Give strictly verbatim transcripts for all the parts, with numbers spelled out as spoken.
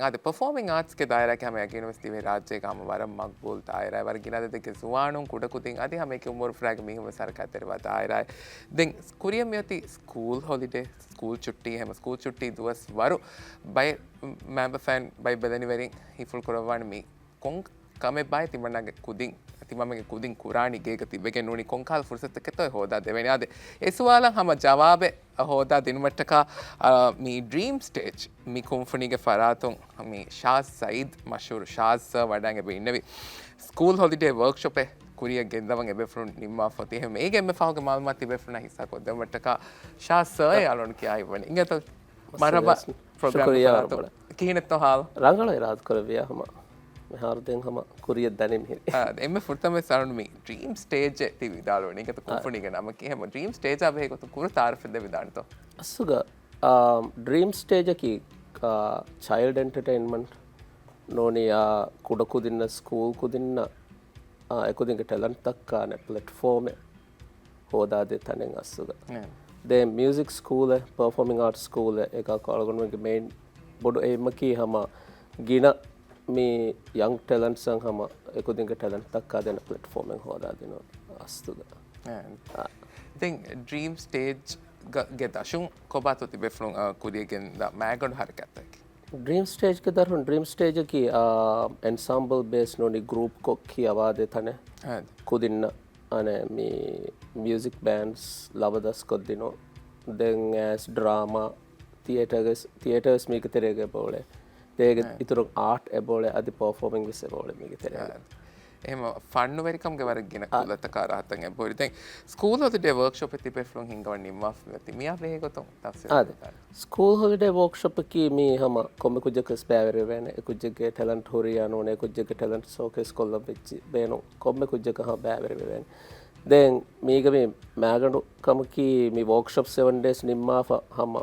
އާދެ، ޕަރފޯމިން އާޓްސްގެ ދާއިރާގެ ހަމަ ޔަގީނުވެސް ތިބޭ ރާއްޖޭގަ ހަމަ ވަރަށް މަގްބޫލް ދާއިރާ. ވަރަށް ގިނަ އަދަދެއްގެ ޒުވާނުން، ކުޑަކުދިން އަދި ހަމައެކި އުމުރުފުރާގެ މީހުން ވެސް ހަރަކާތްތެރިވާ ދާއިރާ. ދެން ކުރިއަށް މިއޮތީ ސްކޫލް ހޮލިޑޭ، ސްކޫލް ޗުއްޓީ، ހަމަ ސްކޫލް ޗުއްޓީ ދުވަސް ވަރު ބައެއް މައިންބަފައިން ބައެއް ބެލެނިވެރިން ހިފުޅު ކުރައްވާނެ މި ކޮން ކަމެއް ބާއޭ ތިމަންނާގެ ކުދިން، ތިމަންމެންގެ ކުދިން ކުރާނީ ގޭގަ ތިބެގެން ނޫނީ ކޮންކަހަލަ ފުރުސަތަކެއްތޯ އެ ހޯދާ ދެވޭނީ؟ އާދެ، އެ ސުވާލަށް ހަމަ ޖަވާބެއް ހޯދާ ދިނުމަށްޓަކާ، އާ، މި ޑްރީމް ސްޓޭޖް މި ކުންފުނީގެ ފަރާތުން މި ޝާޒް ސައީދް، މަޝްހޫރު ޝާޒް ސަރ ވަޑައިގެން އިންނެވި ސްކޫލް ހޮލިޑޭ ވަރކްޝޮޕެއް ކުރިއަށް ގެންދަވަން އެބޭފުޅުން ނިންމާފަ އޮތީ. އެހެން އޭގެ އެންމެ ފަހުގެ މައުލޫމާތު ތިބޭފުޅުންނަށް ހިއްސާ ކޮށްދެވުމަށްޓަކާ ޝާޒް ސަރ އަޅުން ކިޔާ އިވަނީ. އިނގޭތޯ؟ މަރުހަބާ ޕްރޮގްރާމް ޝުކުރިއްޔާ ފަރާތުން. ކިހިނެއްތޯ ހާލު؟ ރަނގަޅު އިރާދަ ކުރެއްވިޔާ ހަމަ މިހާރު ދެން ހަމަ ކުރިއަށް ދަނީ މިހިރީ. އާ، އެންމެ ފުރަތަމަ ސަރުން މި ޑްރީމް ސްޓޭޖެއް ތި ވިދާޅުވަނީ. އިނގޭތޯ ކުންފުނީގެ ނަމަކީ ހަމަ ޑްރީމް ސްޓޭޖާ ބެހޭ ގޮތުން ކުރު ތައާރަފެއް ދެ ވިދާޅުތޯ؟ އަސްލުގަ، އާ، ޑްރީމް ސްޓޭޖަކީ، އާ، ޗައިލްޑް އެންޓަޓައިންމަންޓް ނޫނީ، އާ، ކުޑަކުދިންނަށް ސްކޫލް ކުދިންނަށް، އާ، އެކުދިންގެ ޓެލެންޓްތައް ދައްކާނެ ޕްލެޓްފޯމެއް ހޯދާދޭ ތަނެއް އަސްލުގަ. އެ. ދެން މިއުޒިކް ސްކޫލެއް، ޕަރފޯމިން އާޓްސް ސްކޫލެއް، އެކަކު އަޅުގަނޑުމެންގެ މެއިން ބޮޑު އެއިމަކީ ހަމަ ގިނަ މި ޔަންގް ޓެލެންޓްސްއަށް ހަމަ އެކުދިންގެ ޓެލެންޓް ދައްކާދޭނެ ޕްލެޓްފޯމެއް ހޯދާދިނުން އަސްލުގަ. އެ. އާ. ދެން ޑްރީމް ސްޓޭޖް ގަ-، ގެ ދަށުން ކޮބާތޯ ތިބޭފުޅުން، އާ، ކުރިއަށް ގެންދާ މައިގަނޑު ހަރަކާތްތަކެއް؟ ޑްރީމް ސްޓޭޖްގެ ދަށުން، ޑްރީމް ސްޓޭޖަކީ، އާ، އެންސާމްބަލް ބޭސް ނޫނީ ގްރޫޕްކޮށް ކިޔަވާދޭ ތަނެއް. އާދެ. ކުދިންނަށް އަނެއް މި މިއުޒިކް ބޭންޑްސް ލަބަދަސްކޮށްދިނުން. ދެން އައިސް ޑްރާމާ، ތިއޭޓަރގެ، ތިއޭޓަރސް މީގެ ތެރޭގަ އެބައުޅޭ. ދޭގެ އެ. އިތުރުން އާޓް އެބައުޅޭ، އަދި ޕަރފޯމިން ވެސް އެބައުޅޭ މީގެ ތެރޭގަ. އެ. އެހެން ފަންނުވެރިކަމުގެ ވަރަށް ގިނަ އާ. ކުލަތަކާ ރަހަތަށް އެބަހުރި. ދެން ސްކޫލް ހޮލިޑޭ ވަރކްޝޮޕެއް ތިބޭފުޅުން ހިންގަވަން ނިންމާފަ މިއޮތީ. މިއާ ބެހޭ ގޮތުން ތަފްސީލު އާދެ. ކޮށްދާނެ. ސްކޫލް ހޮލިޑޭ ވަރކްޝޮޕަކީ މީ ހަމަ ކޮންމެ ކުއްޖަކަސް ބައިވެރިވޭނެ. އެ ކުއްޖެއްގެ ޓެލެންޓް ހުރިޔާ ނޫނޭ، އެ ކުއްޖެއްގެ ޓެލެންޓް ޝޯކޭސް ކޮށްލަން ވެއްޖެ ބޭނުން ކޮންމެ ކުއްޖަކަށް ހަމަ ބައިވެރިވެވޭނެ. ދެން މީގަ މި މައިގަނޑު ކަމަކީ މި ވޯކްޝޮޕް ސެވަން ޑޭސް ނިންމާފަ ހަމަ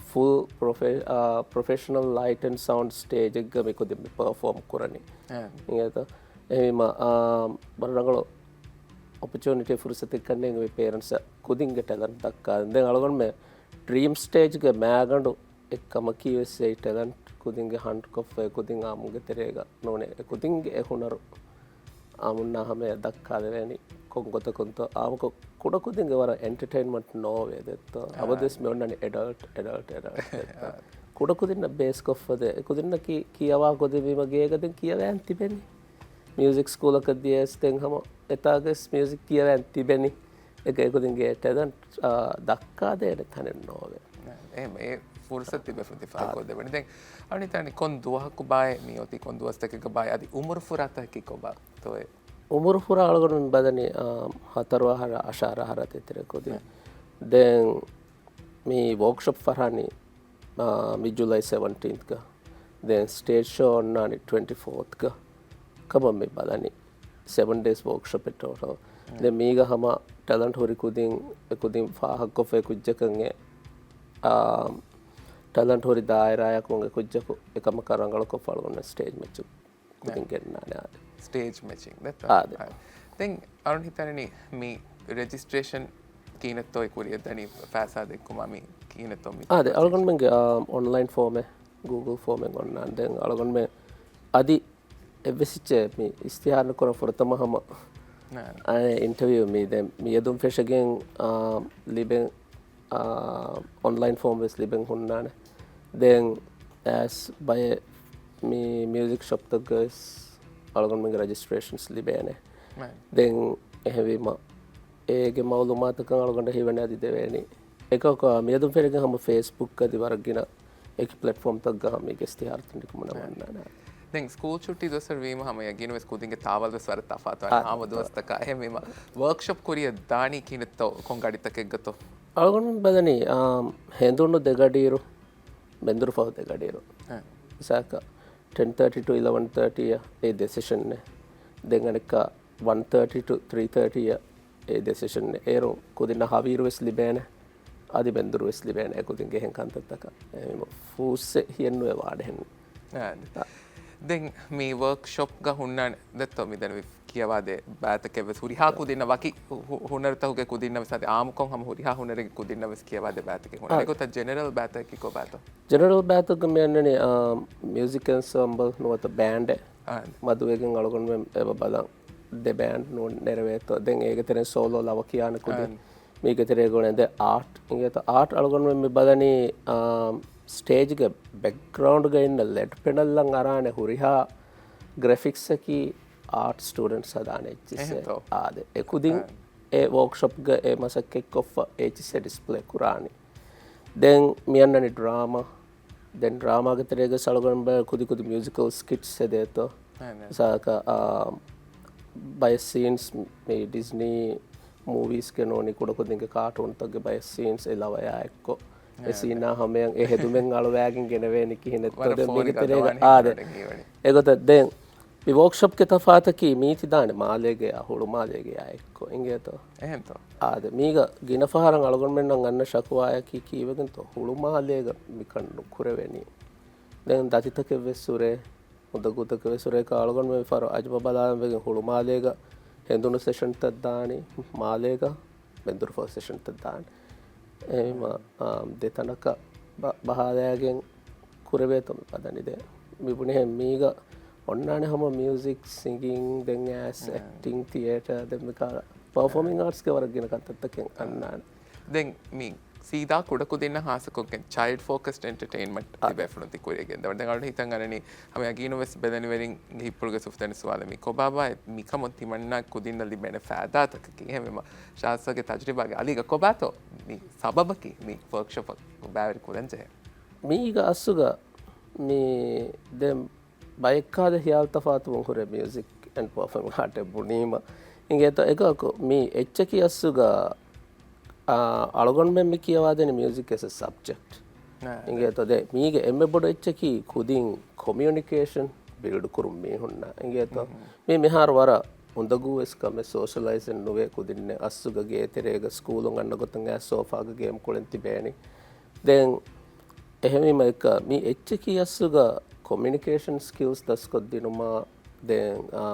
ފުލް ޕްރޮފެ-، އާ، ޕްރޮފެޝަނަލް ލައިޓް އެންޑް ސައުންޑް ސްޓޭޖެއްގަ މި ކުދިން މި ޕަރފޯމް ކުރަނީ. އެ. އިނގޭތަ؟ އެހެންވީމަ، އާ، ވަރަށް ރަނގަޅު އޮޕޮޗުނިޓީ ފުރުސަތެއް ކަންނޭނގެ މި ޕޭރެންޓްސަށް ކުދިންގެ ޓެލެންޓް ދައްކާ. ދެން އަޅުގަނޑުމެ ޑްރީމް ސްޓޭޖްގެ މައިގަނޑު އެއްކަމަކީ ވެސް އެއީ ޓެލެންޓް ކުދިންގެ ހަންޓް ކޮށްފަ އެ ކުދިން އާމުގެ ތެރޭގަ ނޫނޭ އެ ކުދިންގެ އެ ހުނަރު އާމުންނާ ހަމަޔަށް ދައްކާލެވޭނީ ކޮން ގޮތަކުންތޯ؟ އާމުކޮށް ކުޑަކުދިންގެ ވަރަށް އެންޓަޓައިންމަންޓް ނޯވޭ ދެއްތޯ؟ އާ. އަބަދުވެސް މި އޮންނަނީ އެޑަލްޓް، އެޑަލްޓް، އެޑަލްޓް ދެއްތޯ؟ އާ. ކުޑަކުދިންނަށް ބޭސްކޮށްފަ ދޭ. އެ ކުދިންނަކީ ކިޔަވާ ކުދިންވީމަ ގޭގަ ދެން ކިޔަވައިން ތިބެނީ. މިއުޒިކް ސްކޫލަކަށް ދިޔަސް ދެން ހަމަ އެތާގަސް މިއުޒިކް ކިޔަވައިން ތިބެނީ. އެކަ އެކުދިންގެ ޓެލެންޓް، އާ، ދައްކާދޭނެ ތަނެއް ނޯވޭ. އެހެން އެ ފުރުސަތު ތިބޭފުޅުން ތި ފާހަގަކޮށްދެވެނީ. ދެން އަނިތާނި ކޮން ދުވަހަކު ބާއޭ މި އޮތީ ކޮން ދުވަސްތަކެއްގަ ބާއޭ އަދި އުމުރު ފުރާތަކަކީ ކޮބާތޯއޭ؟ އުމުރު ފުރާ އަޅުގަނޑު މި ބަލަނީ، އާ، ހަތަރު އަހަރަށް އަށާރަ އަހަރަށް ދޭތެރޭ ކުދިން. އެ. ދެން މި ވޯކްޝޮޕް ފަށާނީ، އާ، މި ޖުލައި ސެވަންޓީންތްގަ. ދެން ސްޓޭޖް ޝޯ އޮންނާނީ ޓްވެންޓީ ފޯތްގަ. ކަމަށް މި ބަލަނީ. ސެވަން ޑޭސް ވޯކްޝޮޕެއް ޓޯޓަލް. އެ. ދެން މީގަ ހަމަ ޓެލެންޓް ހުރި ކުދިން، އެ ކުދިން ފާހަގަކޮށްފަ އެ ކުއްޖަކަށް އެ، އާ، ޓެލެންޓް ހުރި ދާއިރާއަކުން އެ ކުއްޖަކު އެކަމަކަށް ރަނގަޅުކޮށްފަ އަޅުގަނޑަށް ސްޓޭޖް މެޗު ކުދިން އެ. ގެންނާނެ އާދެ. ސްޓޭޖް މެޗިން ދެއްތޯ؟ އާދެ. އާ. ދެން އަޅުން ހިތަނިނީ މި ރެޖިސްޓްރޭޝަން ކީނެއްތޯ އެ ކުރިއަށް ދަނީ ފައިސާ ދެއްކުމާ މި ކީނެއްތޯ މި؟ އާދެ، އަޅުގަނޑުމެންގެ، އާ، އޮންލައިން ފޯމެއް، ގޫގުލް ފޯމެއް އޮންނާނެ. ދެން އަޅުގަނޑުމެން އަދި އެއްވެސް އެއްޗެއް މި އިސްތިހާރު ކުރަން ފުރަތަމަ ހަމަ، އާ، އިންޓަވިއު މި ދެން މިއަދުން ފެށިގެން، އާ، ލިބެން، އާ، އޮންލައިން ފޯމް ވެސް ލިބެން ހުންނާނެ. ދެން އައިސް ބައެއް މި މިއުޒިކް ޝޮޕްތަކުގަ ވެސް އަޅުގަނޑުމެންގެ ރެޖިސްޓްރޭޝަންސް ލިބޭނެ. ދެން އެހެންވީމަ އޭގެ މައުލޫމާތުކަން އަޅުގަނޑަށް ހީވަނީ އަދި ދެވޭނީ. އެކަކު މިއަދުން ފެށިގެން ހަމަ ފޭސްބުކް އަދި ވަރަށް ގިނަ އެކި ޕްލެޓްފޯމްތަކުގަ ހަމަ މީގެ އިސްތިހާރުތައް ނިކުމެން އަ. ވަންނާނެ. ދެން ސްކޫލް ޗުއްޓީ ދުވަސްވަރު ވީމަ ހަމަ ޔަގީނުވެސް ކުދިންގެ ތާވަލް ވެސް ވަރަށް ތަފާތު އަ. ހަމަ ދުވަސްތަކާ. އެހެންވީމަ ވަރކްޝޮޕް ކުރިއަށް ދާނީ ކިހިނެއްތޯ ކޮން ގަޑިތަކެއްގަތޯ؟ އަޅުގަނޑު ބަލަނީ، އާ، ހެނދުނު ދެ ގަޑިއިރު، މެންދުރު ފަހު ދެ ގަޑިއިރު. އަ. އިސާކަށް ޓެން ތާޓީ ޓު އިލެވަން ތާޓީއަށް އެ ދެ ސެޝަންއެއް. ދެން އަނެއްކާ ވަން ތާޓީ ޓު ތްރީ ތާޓީއަށް އެ ދެ ސެޝަން އޭރު ކުދިންނަށް ހަވީރު ވެސް ލިބޭނެ. އަދި މެންދުރު ވެސް ލިބޭނެ އެ ކުދިންގެ އެހެން ކަންތައްތަކަށް. އެހެންވީމަ ފޫއްސެއް ހިޔެއްނުވޭ ވާޑެހެން. އާ. އާ. ދެން މި ވަރކްޝޮޕްގަ ހުންނާނެ ދެއްތޯ މިދަނީ ކިޔަވާދޭ ބައިތަކެއް ވެސް ހުރިހާ ކުދިންނަށް ވަކި ހު-، ހު-، ހުނަރުތަކުގެ ކުދިންނަށް ވެސް އަދި އާއްމުކޮށް ހަމަ ހުރިހާ ހުނަރެއްގެ ކުދިންނަށް ވެސް ކިޔަވާދޭ ބައިތަކެއް ހުންނާނެ. އާ. އެގޮތަށް ޖެނެރަލް ބައިތަކަކީ ކޮބާތޯ؟ ޖެނެރަލް ބައިތަކުގަ މި އަންނަނީ، އާ، މިއުޒިކް އެންސަމްބަލް ނުވަތަ ބޭންޑެއް. އާ. މަދުވެގެން އަޅުގަނޑުމެން އެބަ ބަލަން ދެ ބޭންޑް ނޫން ނެރެވޭތޯ. ދެން އޭގެ ތެރެއިން ސޯލޯ ލަވަ ކިޔާނެ ކުދިން. އާ. މީގެ ތެރޭގަ އުޅޭ ދެ އާޓް. އިނގޭތޯ އާޓް އަޅުގަނޑުމެން މި ބަލަނީ، އާ، ސްޓޭޖްގެ ބެކްގްރައުންޑްގަ އިންނަ ލެޓް ޕެނަލްއަށް އަރާނެ ހުރިހާ ގްރެފިކްސްއަކީ އާޓް ސްޓޫޑެންޓްސް ހަދާނެ އެއްޗިއްސެއް. އެހެންތޯ؟ އާދެ. އެ ކުދިން އެ ވޯކްޝޮޕްގަ އެ މަސައްކަތްކޮށްފަ އެއްޗިއްސެއް ޑިސްޕްލޭ ކުރާނީ. ދެން މި އަންނަނީ ޑްރާމާ. ދެން ޑްރާމާގެ ތެރޭގަ އަޅުގަނޑު ބައެއް ކުދި ކުދި މިއުޒިކަލް ސްކިޓްސް ހެދޭތޯ. އެހެން. މިސާލަކަށް، އާ، ބައެއް ސީންސް މި ޑިޒްނީ މޫވީސްގެ ނޫނީ ކުޑަކުދިންގެ ކާޓޫންތަކުގެ ބައެއް ސީންސް އެ ލަވަޔާ އެއްކޮށް. އެ އެހެން. ސީނާ ހަމަޔަށް އެ ހެދުމެއް އަޅުވާގެން ގެނެވޭނެ ކިހިނެއްތޯ. ވަރަށް ދެން ފޯނި މީގެ ތެރޭގަ ގަދަވާނެ އާދެ. ހިނގާނެ މީވަނީ. އެގޮތަށް ދެން މި ވޯކްޝޮޕްގެ ތަފާތަކީ މީ ތި ދާނެ މާލޭގެއާ ހުޅުމާލޭގެއާ އެއްކޮށް. އިނގޭތޯ؟ އެހެންތޯ؟ އާދެ، މީގަ ގިނަ ފަހަރަށް އަޅުގަނޑުމެންނަށް އަންނަ ޝަކުވާއަކީ ކީއްވެގެންތޯ ހުޅުމާލޭގަ މިކަން ނުކުރެވެނީ. ދެން ދަތިތަކެއް ވެސް ހުރޭ، އުނދަގޫތަކެއް ވެސް ހުރޭ. އަޅުގަނޑުމެން މިފަހަރު އަޖުމަ ބަލާލަން ވެގެން ހުޅުމާލޭގަ ހެނދުނު ސެޝަންތައް ދާނީ، މާލޭގަ މެންދުރުފަހު ސެޝަންތައް ދާނީ. އެހެންވީމަ، އާ، ދެ ތަނަކަށް ބަ-، ބަހާލައިގެން ކުރެވޭތޯ މި ބަލަނީ. ދެން މި ބުނިހެން މީގަ އޮންނާނެ ހަމަ މިއުޒިކް، ސިންގިން، ދެން އައިސް އެކްޓިން، ތިއޭޓަރ، ދެން މިކަހަލަ ޕަރފޯމިން އާޓްސްގެ ވަރަށް ގިނަ ކަންތައްތަކެއް އަންނާނެ. ދެން މި ސީދާ ކުޑަކުދިންނަށް ހާއްސަކޮށްގެން ޗައިލްޑް ފޯކަސްޑް އެންޓަޓެއިންމަންޓް އާ. ލިބޭފުޅުން ތި ކުރިއަށް ގެންދަވަން. ދެން އަޅުގަނޑު ހިތަށް އަރަނީ ހަމަ ޔަގީނުން ވެސް ބެލެނިވެރިންގެ ހިތްޕުޅުގެ ސުފުތަނި ސުވާލެއް މީ. ކޮބާބާ މިކަމުން ތިމަންނަ ކުދިންނަށް ލިބޭނެ ފައިދާތަކަކީ؟ އެހެންވީމަ ޝާސްގެ ތަޖުރިބާގެ އަލީގަ ކޮބާތޯ މި ސަބަބަކީ މި ވޯކްޝޮޕަށް ބައިވެރި ކުރަންޖެހޭ؟ މީގަ އަސްލުގަ މި ދެން ބައެއްކާދަ ހިޔާލު ތަފާތުވުން ހުރޭ މިއުޒިކް އެންޑް ޕަރފޯމިން އާޓެއް ބުނީމަ. އިނގޭތޯ އެކަކު މި އެއްޗަކީ އަސްލުގަ، އާ، އަޅުގަނޑުމެން މި ކިޔަވާދޭނެ މިއުޒިކް އެސް އެ ސަބްޖެކްޓް. އާ. އިނގޭތޯ ދެ މީގެ އެންމެ ބޮޑު އެއްޗަކީ ކުދިން ކޮމިއުނިކޭޝަން ބިލްޑް ކުރުން މީހުންނަށް. އިނގޭތޯ މި މިހާރު ވަރަށް އުނދަގޫވެސް ކަމެއް ސޯޝަލައިޒެއް ނުވޭ ކުދިންނެއް އަސްލުގަ ގޭތެރޭގަ ސްކޫލުން އަންނަ ގޮތުން އައި ސޯފާގަ ގޭމް ކުޅެން ތިބޭނީ. ދެން އެހެންވީމަ އެކަ މި އެއްޗަކީ އަސްލުގަ ކޮމިއުނިކޭޝަން ސްކިލްސް ދަސްކޮށްދިނުމާ، ދެން، އާ،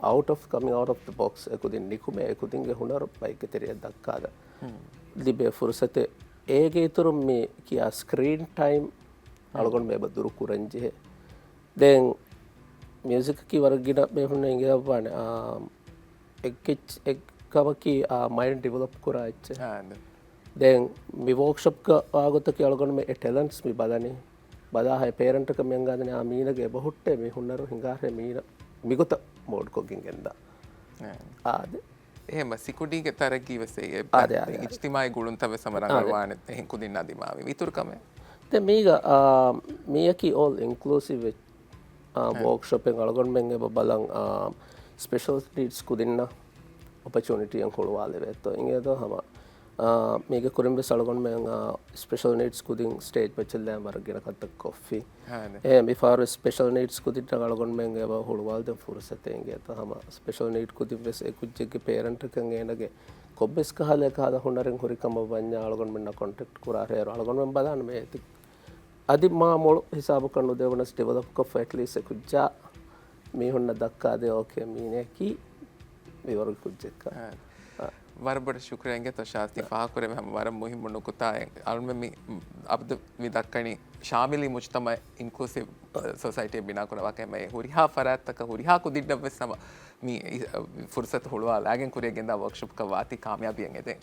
އައުޓް އޮފް، ކަމިން އައުޓް އޮފް ދަ ބޮކްސް އެކުދިން ނިކުމޭ އެކުދިންގެ ހުނަރު ބައެއްގެ ތެރެއަށް ދައްކާލަން ލިބޭ ފުރުސަތެއް. އޭގެ އިތުރުން މި ކިޔާ ސްކްރީން ޓައިމް އަޅުގަނޑު މި އެބަ ދުރު ކުރަން ޖެހޭ. ދެން މިއުޒިކަކީ ވަރަށް ގިނަ ބޭފުޅުންނަށް އިނގިލައްވާނެ، އާ، އެއްކެއްޗް އެއްކަމަކީ، އާ، މައިންޑް ޑިވެލޮޕް ކުރާ އެއްޗެއް. އާ، ދެން. ދެން މި ވޯކްޝޮޕްގަ ވާގޮތަކީ އަޅުގަނޑުމެން އެ ޓެލެންޓްސް މި ބަލަނީ. ބަލާހައި ޕޭރެންޓަކަށް މި އަންގާދެނީ އާ މީނަގެ އެބަ ހުއްޓޭ މި ހުނަރު ހިނގާހެ މީނަ މިގޮތަށް މޯޑްކޮށްގެން ގެންދާ. އާ. އާދެ. އެހެންމަ ސިކުޑީގެ ތަރައްގީ ވެސް އެ އާދެ، އާދެ، އާދެ. އިޖްތިމާއީ ގުޅުންތައް ވެސް ހަމަ އާދެ. ރަނގަޅުވާނެ އެހެން ކުދިން އަދި މާވީ އިތުރު ކަމެއް. ދެން މީގަ، އާ، މީއަކީ އޯލް އިންކްލޫސިވް އެއްޗެއް. އާ، ހެ. ވޯކްޝޮޕެއް އަޅުގަނޑުމެން އެބަ ބަލަން، އާ، ސްޕެޝަލް ނީޑްސް ކުދިންނަށް އޮޕަޗުނިޓީއެއް ހުޅުވާލެވޭތޯ. އިނގޭތޯ ހަމަ، އާ، މީގެ ކުރިން ވެސް އަޅުގަނޑުމެން، އާ، ސްޕެޝަލް ނީޑްސް ކުދިން ސްޓޭޖް މެޗެއް ލައިން ވަރަށް ގިނަ ކަންތައް ކޮށްފި. ހާ، ދެ. އެ، މިފަހަރު ސްޕެޝަލް ނީޑްސް ކުދިންނަށް އަޅުގަނޑުމެން އެބަ ހުޅުވާލަދޭން ފުރުސަތެއް އިނގޭތޯ ހަމަ ސްޕެޝަލް ނީޑް ކުދިން ވެސް އެ ކުއްޖެއްގެ ޕޭރެންޓަކަށް އޭނަގެ ކޮންމެސް ކަހަލަ ކަހަލަ ހުނަރެއް ހުރި ކަމަށް ވަންޏާ އަޅުގަނޑުމެންނާ ކޮންޓެކްޓް ކުރާ ހޭރު އަޅުގަނޑުމެން ބަލާނަމޭ އެތި އަދި މާ މޮޅު ހިސާބަކަށް ނުދެވުނަސް ޑިވެލޮޕްކޮށްފަ އެޓްލީސްޓް އެ ކުއްޖާ މީހުންނަށް ދައްކާދޭ އޯކޭ މީނައަކީ މިވަރުގެ ކުއްޖެއްކަން. އާ. އާ. ވަރަށް ބޮޑަށް ޝުކުރިއްޔާ އިނގޭތޯ ޝާސް ތި އާ. ފާހަގަކުރެއްވި ހަމަ ވަރަށް މުހިއްމު ނުކުތާއެއް. އަޅުމެން މި އަބަދު މި ދައްކަނީ ޝާމިލީ މުޖްތަމައެއް އިންކްލޫސިވް ސޮސައިޓީއެއް ބިނާ ކުރައްވާކަށް އެމަ ހުރިހާ ފަރާތްތަކަށް ހުރިހާ ކުދިންނަށްވެސް ހަމަ މި ފުރުސަތު ހުޅުވާލާގެން ކުރިއަށް ގެންދާ ވޯކްޝޮޕްކަށް ވާތީ ކާމިޔާބީއެއް އެދެން.